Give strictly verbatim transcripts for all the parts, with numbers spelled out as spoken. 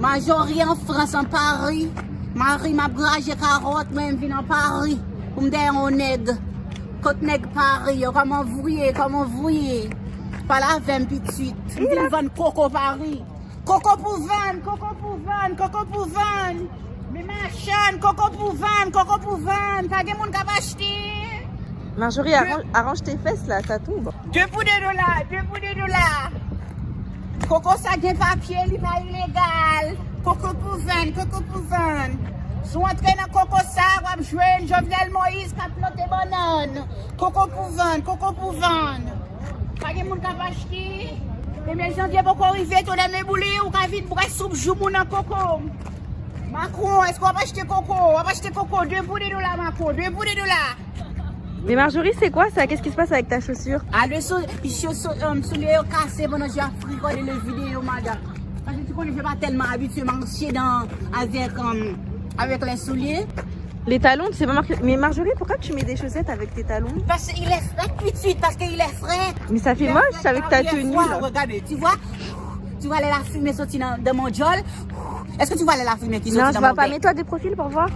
Majori an Frans, an Pari. Mari m ap graje kawòt, mwen m vin an Pari pou m dèyè yon nèg. Kot nèg Pari yo? Kòman vouye? Kòman vouye? Pale avè m pitit. M vin vann koko Pari. Koko pou vann, koko pou vann, koko pou vann. Men machann, koko pou vann, koko pou vann. Pa gen moun k ap achte. Marjorie, arrange, arrange tes fesses là, ça tombe. De pou de dola, de pou de dola. Koko sa gen papye, li pa ilegal. Koko pou vann, koko pou vann. Si w antre nan koko sa, w ap jwenn Jovenel Moïse k ap plante bannann. Koko pou vann, koko pou vann. Pa gen moun k ap achte. Premye janvye poko rive, tonnè men boule, ou ka vin bwè soup joumou nan koko. Macron, èske w ap achte koko? W ap achte koko, de pou de dola, Macron, de pou de dola. Mais Marjorie, c'est quoi ça? Qu'est-ce qui se passe avec ta chaussure? Ah, le sou, sou, sou, euh, soulye yo kase pandan j ap regade le video, madame. Paske tu connais, je suis pas tellement habituée à marcher dans, avec, euh, avec les souliers. Les talons, c'est pas marqué. Mais Marjorie, pourquoi tu mets des chaussettes avec tes talons? Parce qu'il est frais tout de suite, parce qu'il est frais. Mais ça fait moche avec ta tenue là. Regardez, tu vois, tu vois la fumée sortir dans, dans mon djol. Est-ce que tu vois la fumée qui sort dans mon bec? Non, je vois pas. Mets-toi de profil pour voir.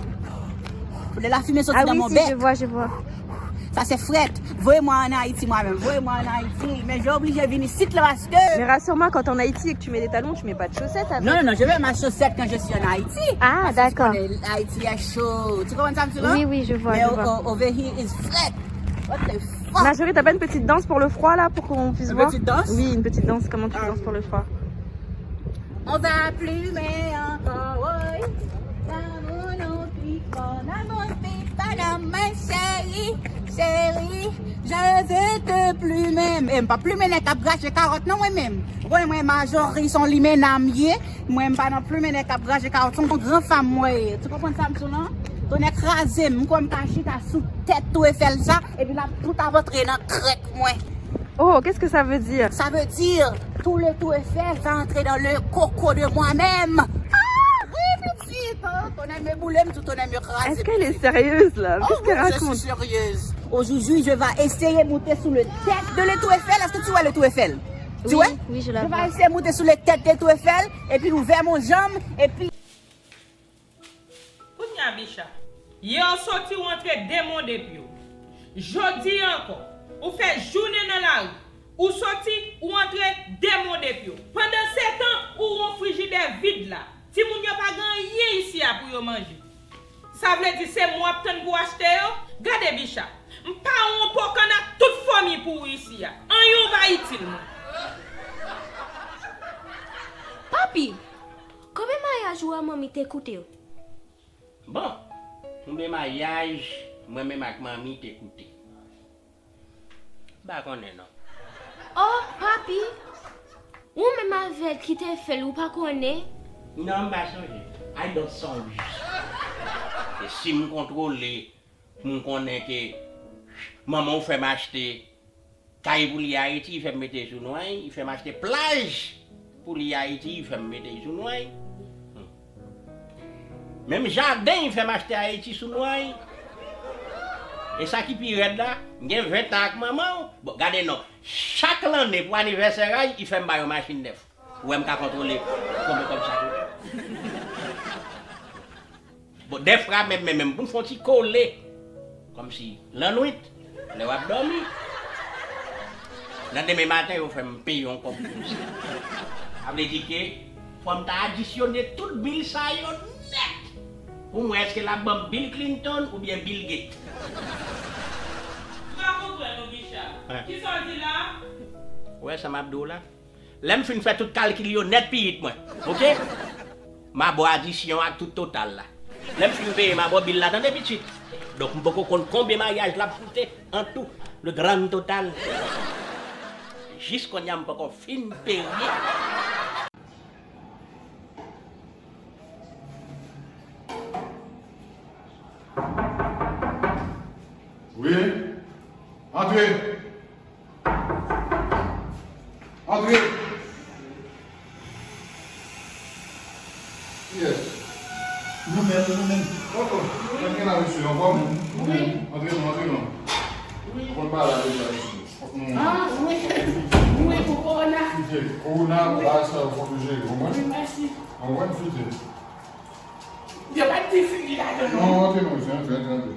Lè lafimen soti nan mon bèk. Ah oui, si, je vois, je vois. Sa se frèt. Voye mwen an Ayiti mwen menm. Voye mwen an Ayiti. Men je oblije vin isit la paske... Mais rassure-moi, quand t'es en Haïti et que tu mets des talons, tu mets pas de chaussettes avec. Non, non, non, je mets ma chaussette quand je suis en Haïti. Ah, d'accord. Parce que tu connais, Haïti est chaud. Tu comprends ça, tu vois? Oui, oui, je vois, je vois. Mais o-, o-, over here is flat. What the fuck? Ma chérie, t'as pas une petite danse pour le froid là, pour qu'on puisse voir? Une petite danse? Oui, une petite danse. Comment tu danses pour le froid? On va plumer encore, woy. L'amour non plus, mon amour, c'est pas dans ma chérie, chérie, je veux te plumer. E m pa plumen nèg k ap graje kawòt non mwen menm. Ou konnen mwen Marjorie, se yon limena m ye. Mwen m pa nan plumen nèg k ap graje kawòt, se yon gran fanm mwen ye. Tu konprann sa m di w lan? Tonnè kraze m, m kwè m ka chita sou tèt Tou Efèl sa, epi l ap tout ap antre nan krèk mwen. Oh, qu'est-ce que ça veut dire? Ça veut dire, tout le Tour Eiffel va entrer dans le coco de moi-même. Ah, oui, pitit, oh, tonnè m boule m, tout tonnè m kraze. Est-ce qu'elle est sérieuse là? Qu'est-ce qu'elle raconte? Oh, oui, je suis sérieuse. Aujourd'hui, je vais essayer monter sous le tête de le Tour Eiffel. Est-ce que tu vois le Tour Eiffel? Tu vois? Oui, oui, je la vois. Je vais essayer de monter sous le tête de Tour Eiffel, et puis ouvrir mon jambe, et puis Kounye a, Bicha, yè w soti ou antre de mode pye w. Jodi a ankò, ou fè jounen nan lari, ou soti, ou antre de mode pye w. Pandansetan, ou wè yon frijidè vid la. Timoun yo pa gen anyen isi a pou yo manje. Sa vle di se mwen w ap tann pou w achte yo? Gade, Bicha, m pa wè yon po kann ak tout fanmi pou ou isi a. Anyen w pa itil mwen. Papi, konbyen maryaj ou a manmi te koute w? Bon, konbyen maryaj mwen menm ak manmi te koute? M pa konnen non. Oh, papi, ou menm avè l ki te fè l, ou pa konnen? Non, m pa sonje. I don't songe. E si m kontwole, pou m konnen ke manman w fè m achte kay pou li Ayiti, li fè m mete sou nwa, li fè m achte plaj pou li Ayiti, li fè m mete sou nwa. Hmm. Menm jaden, li fè m achte Ayiti sou nwa. E sa ki pi rèd la, m gen ven tan ak manman w. Bon, gade non, chak lanne pou anivèsè Ray, li fè m ba yo machin nèf. Ou wè m ka kontwole konbyen kòb sa koute. Bon, dèfwa menm, menm, menm, pou m fè yon ti kole. Kòmsi, lannwit, lè w ap dòmi. Nan demen maten, yo fè m peye yon kòb pou sa. Sa vle di ke fò m ta adisyone tout bil sa yo nèt. Pou m wè èske l ap ban m Bill Clinton oubyen Bill Gates. M pa konprann ou, Bicha. Kisa w di la? Ou wè sa m ap di w la? Lè m fin fè tout kalkil yo nèt, pitit mwen, oke? M a ba w adisyon ak tout total la. Lè m fin peye, m a ba w bil la, tande, pitit. Donk, m poko konn konbyen maryaj la ap koute, an tou, le grand total. Jis kounye a, m poko fin peye. Wi. Antre. Antre. Kiyès? Nou menm, nou menm. Oh, oh. Mwen gen la, mesye, anfòm? Wi. Antre non, antre non. Wi. Fòk pale avèk la, mesye. Fòk nou... Ah, wi. Wi, pou kowona. Kowona, bagay sa yo fò nou jere, konprann? Wi, mèsi. Konprann, fite. Yo pa t di figi ladan non. Non, antre non, se antre, antre, antre.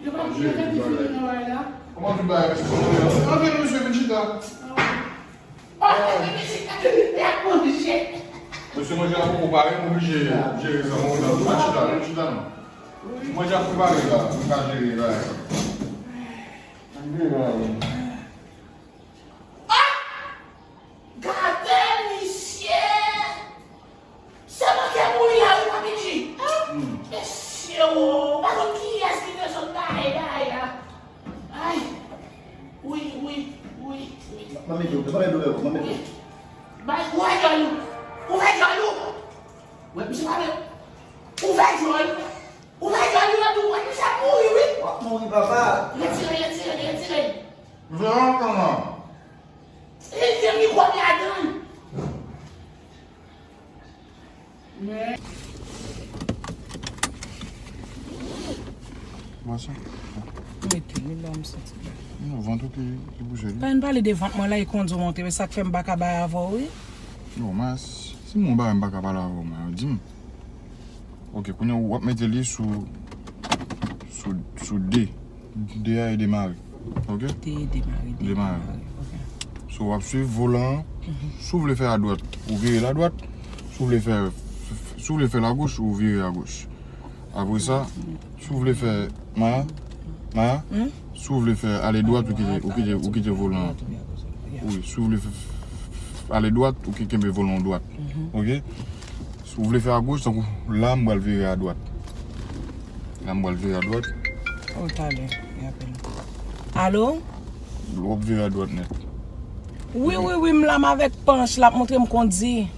Yo pa t di, yo pa t di figi nan bagay la. Kòman tout bagay, mesye? Antre non, mesye, vin chita. Oh, vin chita, l ap manje. Mesye, manje la poko pare, m oblije jere sa, mwen, vin chita, vin chita non. Manje ap prepare la, pou m ka jere bagay sa. Antre la, wi. Ah! Gade misye! Se manke mouri a wi, Papi G. Mesye o, ou pa konn kiyès ki te sot bay bagay la. Ay. Wi, wi, wi, wi. Manmi Djo, manmi Djo, manmi Djo. Bay, ouvè djòl ou. Ouvè djòl ou. Wè, misye pa vle. Ouvè djòl. Ouvè djòl ou nan tou. Wè, misye ap mouri, wi. W ap mouri, papa. Retire, retire, retire. Li gen mikwòb ladan l. Bwè sa. Mete li la, m santi byen. Non, vant ou ki, ki bouje li. Pa vin pale de vant mwen la, e kondi w monte, men sa k fè m pa ka bay avè w, wi. Non, mas, si m gon bagay m pa ka pale avè w, man, di m. Ok, kounye a w ap mete li sou, sou, sou de. De a e demare. Ok? De e demare, de e demare. Ok. So, w ap swiv volan an. Si w vle fè adwat, ou vire l adwat. Si w vle fè, si w vle fè l agoch, ou vire agoch. Apre sa, si w vle fè, Maya, Maya, si w vle fè ale dwat, ou kite, ou kite, ou kite volan an. Wi, si w vle fè, fè ale dwat, ou ki kenbe volan an dwat. Ok? Si w vle fè agoch, tankou la, m pral vire adwat. La, m pral vire adwat. Oh, talè, y apèl. Alo? W ap vire adwat nèt. Wi, wi, wi, m la, m avèk Panch, l ap montre m kondi.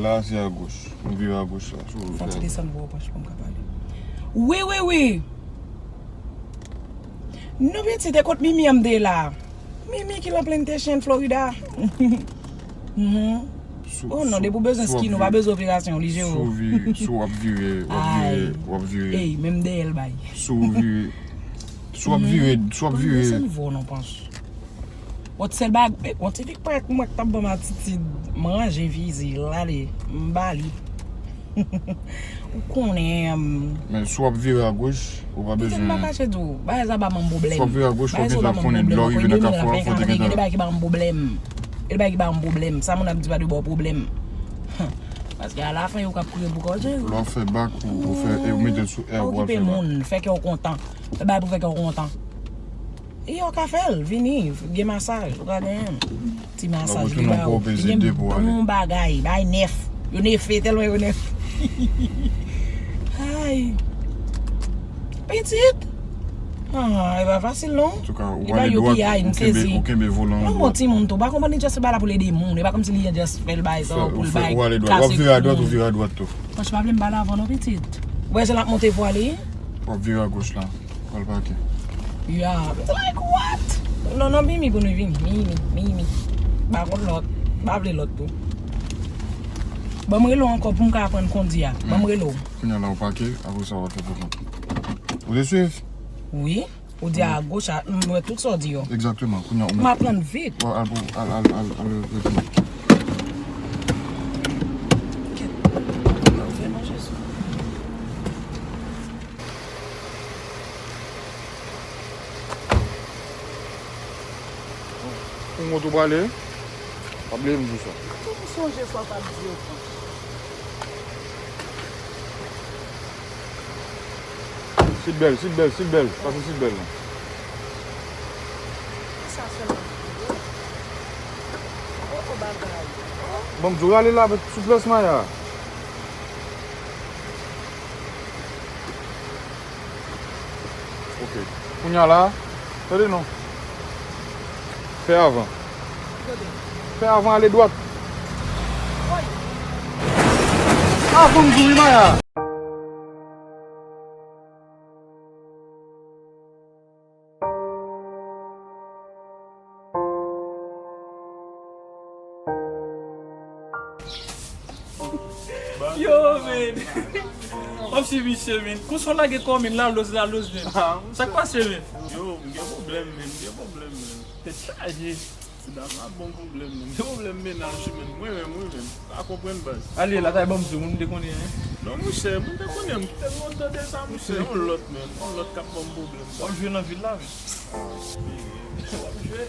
La, se agoch. M vire agoch la. Fò ti desann pou w, Panch, pou m ka pale. Wi, wi, wi. Non, pitit, e kot Mimi an m te ye la? Mimi ki lan Plantation, Florida. Mhm. Oh non, depi w bezwen skin, ou pa bezwen operasyon, li jere w. Si w ap vire, w ap vire, w ap vire. Ey, menm dèyè l bay. Si w vire, si w ap vire, si w ap vire. Desann vwa w non, Panch. Wòt sèl bag, wòt se fik prèt mwen k t ap ban m atitid, m ranje fizi l, ale, m ba li. Ou konnen. Men si w ap vire agoch, ou pa bezwen. Pitit, m pa kache di w, bagay sa ba m pwoblèm. Si w ap vire agoch, fò w gentan konnen lè w rive nan Kafou a, fò w te gentan. Gen de bagay ki ba m pwoblèm. Gen de bagay ki ba m pwoblèm. Sa moun ap di pa dwe ba w pwoblèm. Paske alafen, ou k ap kouri pou kò w, Jerry. Lè w fè bak, ou, ou fè, e ou mete l sou air, ou al fè bak. Pa okipe moun, fè kè w kontan. Fè bagay pou fè kè w kontan. E ou ka fè l, vini, gen masaj, ou ka genyen. Ti masaj li ba ou. Li gen bon bagay, bagay nèf. Yo nefe, tèlman yo nèf. Ay. Pitit. Ah, e pa fasil non. Antouka, ou ale dwat, ou kenbe, ou kenbe volan an dwat. Yon bon timoun tou, pa konprann li just bay la pou l ede moun. E pa kòmsi li just fè l bay sa pou l bay kase moun. Ou ale dwat, w ap vire adwat, ou vire adwat tou. Franchman, pa vle m pale avè w non, pitit. Ou wè jan l ap monte vwa li? W ap vire agoch la. Pral pake. Ya, like what? Non, non, Mimi pou nou vini. Mimi, Mimi. Pa konn lòt. Pa vle lòt tou. Ban m rele w ankò pou m ka aprann kondi a. Ban m rele w. Kounye a la ou pake, apre sa w ap fè pou kont. Ou te swiv? Wi. Ou di a goch, a, m wè tout sa w di yo. Egzakteman. Kounye a ou. M aprann vit. Al, al, al, al, al, al, al. Kèt. Ou fè manje sou. Pou mwen tou prale, pa bliye m di w sa. Tou m sonje sa w t ap di yo, Franch. Seatbelt, seatbelt, seatbelt. Pase seatbelt lan. Sa sèlman. Oh, oh, bagay. Oh. Bon, m di w rale la, souples Maya. Ok. Kounye a la, tande non. Fè avan. Fè avan, ale dwat. Avan m di w wi, Maya. Yo, men. W ap swiv misye, men. Konsa w lage kò w, men, la loz, la loz, men. Sa k pase, men? Yo, m gen pwoblèm, men, m gen pwoblèm, men. Tèt chaje. Sida pa bon pwoblèm, menm. Se pwoblèm mennaj, menm. Mwen menm, wi, menm. Pa konprann, baz. Ale, la, ta ban m di, moun te konnen, hein? Non, monchè, moun te konnen, m kite l lontan deja, monchè. Yon lòt, menm. Yon lòt k ap ban m pwoblèm, baz. W ap jwe nan vil la, menm. W ap jwe.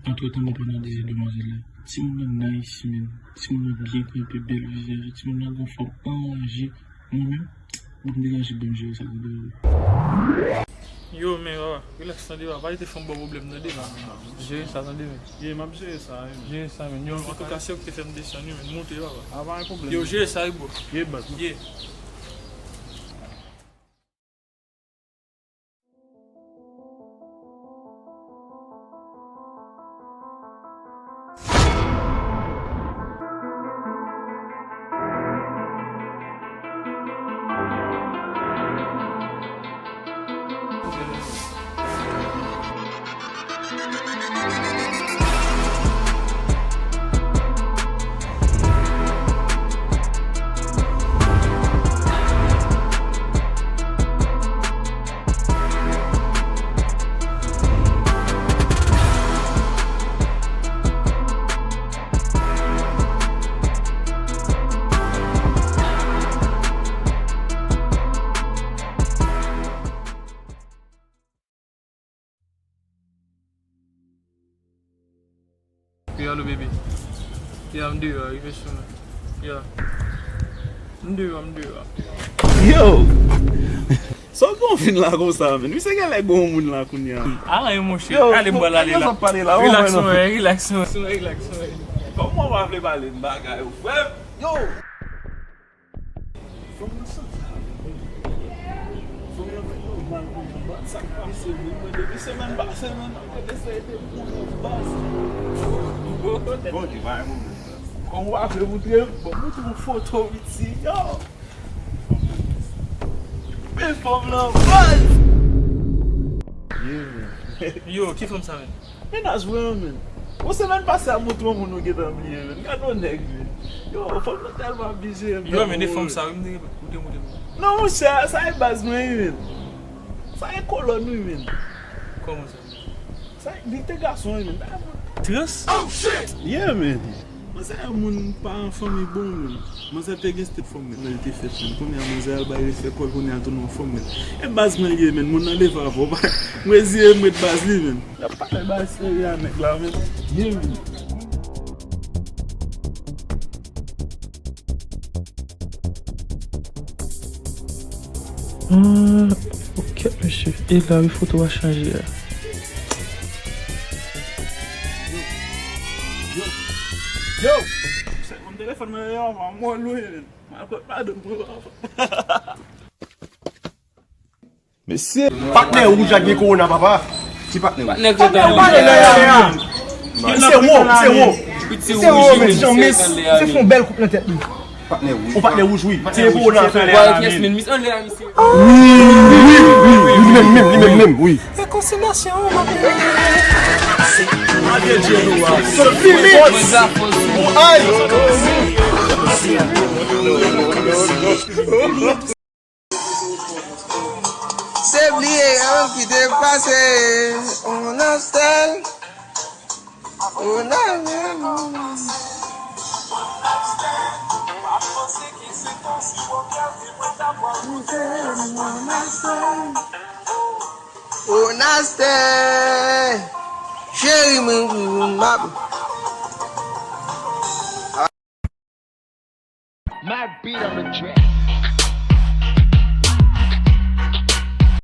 Antretan, mwen pran nan dezè demwazèl la. Timoun nan nice, menm. Timoun nan byen kanpe, bèl vizaj. Timoun nan gen fòm anraje. Mwen menm, bon, m deranje, bon, m jere sa, tande. Yo, men, papa, relax, tande, papa. Pa kite fanm ba w pwoblèm, tande, papa. Jere sa, tande, men. Ye, m ap jere sa, wi, men. Jere sa, men. Yo, antouka, se ou ki te fè m desann, wi, men. Monte, papa. A, pa gen pwoblèm. Yo, jere sa, wi, bro. Ye, baz. Ye. Yo, alo, bebe. Ya, m deyò a, rive sou mwen. Ya. M deyò a, m deyò a. Yo! Sa w gen w vin la konsa, menm? Misye genlè gen yon moun la kounye a. A, e monchè. Yo, ale, m pral ale la. Sa w pale la? Relax, mwen, relax, mwen, relax, mwen. Kòman w pa vle pale m bagay ou, frè m? Yo! Fanm nan santi avè mwen. Fanm nan fè nòmal pou mwen, baz. Sa k pase, wi? Mwen, depi semèn pase, menm, mwen te eseye te pou nou, baz. Bon, li pa yon moun. Kòm w ap vle moutre m, bon, moutre yon foto, piti. Yo! Men fanm nan, baz! Yo, ki fanm sa, menm? Mennaj mwen an, menm. Bon, semèn pase a, m montre yon moun ou gentan bliye, menm. Gade yon nèg, menm. Yo, fanm nan tèlman ap bize m. Yo, men de fanm sa, wi, m te, ou te montre m. Non, monchè, sa e baz mwen, wi, menm. Sa e kolòn, wi, menm. Kòman sa? Sa, li te gason, wi, menm. Trans? Yeah, menm. Manzè a moun pa yon fanmi bon, menm. Manzè te gen stet fanm, menm, lè l te fèt, menm. Kounye a, manzè al bay refè kò l, kounye a, tounen yon fanm, menm. E baz mwen li ye, menm. Moun nan leve avè w, pa, m reziye m ret baz li, menm. L ap pale bay serye a nèg la, menm. Ye, menm. Ah, ok, mesye. E la, wi, foto a chanje a. Yo! Yo! Yo! Sèlman telefòn mwen yo, mwen mwen lwen. Mwen kot madanm mwen. Mesye. Patnè wouj la gen kowona, papa. Ki patnè wouj? Patnè wouj. Patnè wouj la gen kowona. Misye wo, misye wo. Misye wo, men, Jean, men, misye fè yon bèl koup nan tèt li. Patnè wouj. Ou patnè wouj, wi. Patnè wouj, misye fè anlè a, men. Wi, wi, wi, wi, li menm, menm, li menm, menm, wi. Rekonsilyasyon, mwen. Ay! Se bliye yo ki te pase. On a style. On a, on a style. On a style. Cheri mwen, mwen, mwen. Mad beat on the track.